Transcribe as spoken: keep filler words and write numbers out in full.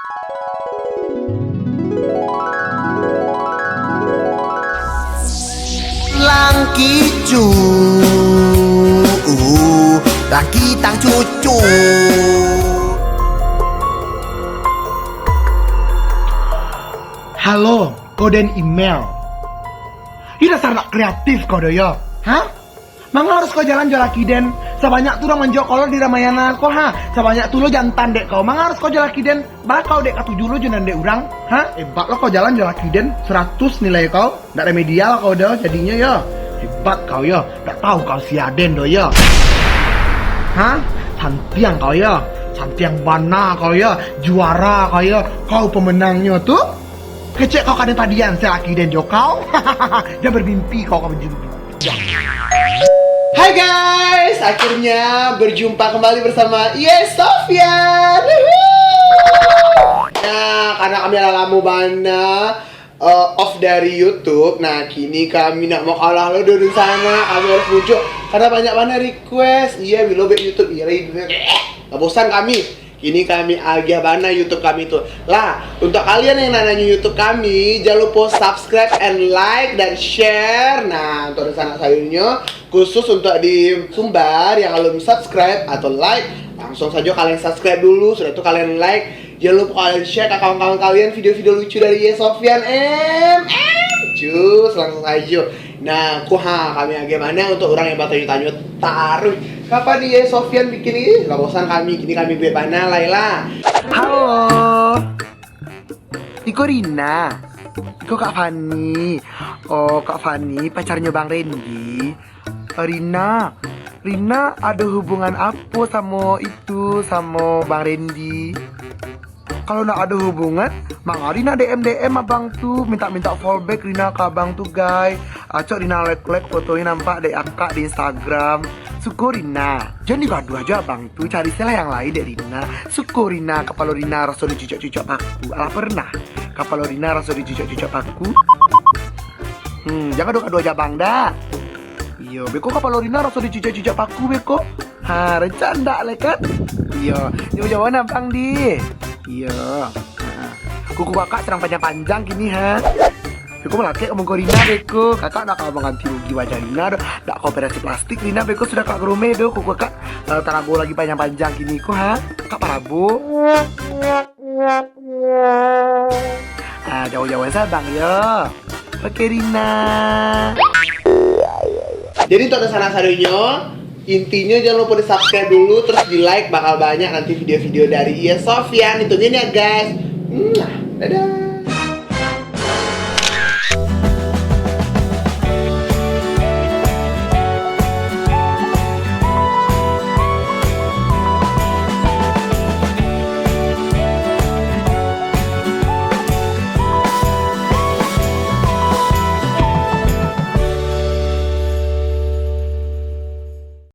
Langkicu, uh, langkitang cucu. Halo, kau den email. Ih, dasar anak kreatif kau doh yo. Hah? Manga harus kau jalan jo laki den? Sabanyak tu urang manjual kolor di Ramayana ko ha. Sabanyak tu lo jantan dek kau. Manga harus kau jo laki den? Bara kau dek katuju lo jo nan dek urang? Ha? Hebat lo kau jalan jo laki den. Seratus nilai kau. Ndak remedial kau doh jadinyo yo. Hebat kau yo. Ndak tahu kau si aden doh yo. Ha? Santiang kau yo. Santiang bana kau yo. Juara kau yo. Kau pemenangnyo tu. Kecek kau kaden tadian si laki den jo kau. Jan bermimpi kau, kau bermimpi. Hai guys, akhirnya berjumpa kembali bersama Iye Sofyan. Wuhu. Nah, karena kami lah lamo bana eh, off dari YouTube, nah kini kami nak mau kalah lo dari sana. Kami harus muncul karena banyak bana request. Iya, bilo bek YouTube, iya lagi. Lah bosan kami. Kini kami agiah bana YouTube kami tu. Lah, untuk kalian yang nak nanyo YouTube kami, jangan lupa subscribe and like dan share. Nah, untuk sanak sayurnyo, khusus untuk di Sumbar yang belum subscribe atau like, langsung saja kalian subscribe dulu, sudah itu kalian like. Jangan lupa kalian share ke kawan-kawan kalian video-video lucu dari Ye Sofyan M M. Cus, langsung saja. Nah, ku ha, kami agiah bana untuk urang yang batanyo-tanyo taruih, kapan Ye Sofyan bikin ini? Lah bosan kami, kini kami buek bana lai lah. Halo. Iko Rina. Iko Kak Fani. Oh, Kak Fani, pacarnyo Bang Randy. Eh, Rina. Rina ado hubungan apo samo itu, samo Bang Randy? Kalau nak ado hubungan, manga Rina D M D M abang tu, minta-minta follow back Rina ka abang tu, guys. Acok Rina like-like fotonyo nampak dek akak di Instagram. Suko Rina. Jan digaduah jo abang tu, cari se lah yang lain dek Rina. Suko Rina, kapalo Rina raso dicucok-cucok paku. Alah pernah? Kapalo Rina raso dicucok-cucok paku. Hmm, jan gaduah-gaduah jo abang dah. Iyo, beko kapalo Rina raso dicucok-cucok paku beko. Ha, rancak ndak lai kan? Iyo, jauah-jauahan abang di. Iyo. Ha. Kuku kakak sadang panjang-panjang kini ha. Beko malakek ka muko Rina beko. Kakak ndak ka mangganti rugi wajah Rina doh. Ndak ka operasi plastik Rina beko sudah kak gromeh doh. Kuku kakak eh, tarago lagi panjang-panjang kini ko ha. Kak parabo. Ah, jauah-jauahan se abang yo. Oke Rina. Jadi untuk sanak sadonyo, intinyo jangan lupa di subscribe dulu, terus di like, bakal banyak nanti video-video dari Iye Sofyan. Itu ya guys. Mwah. Dadah.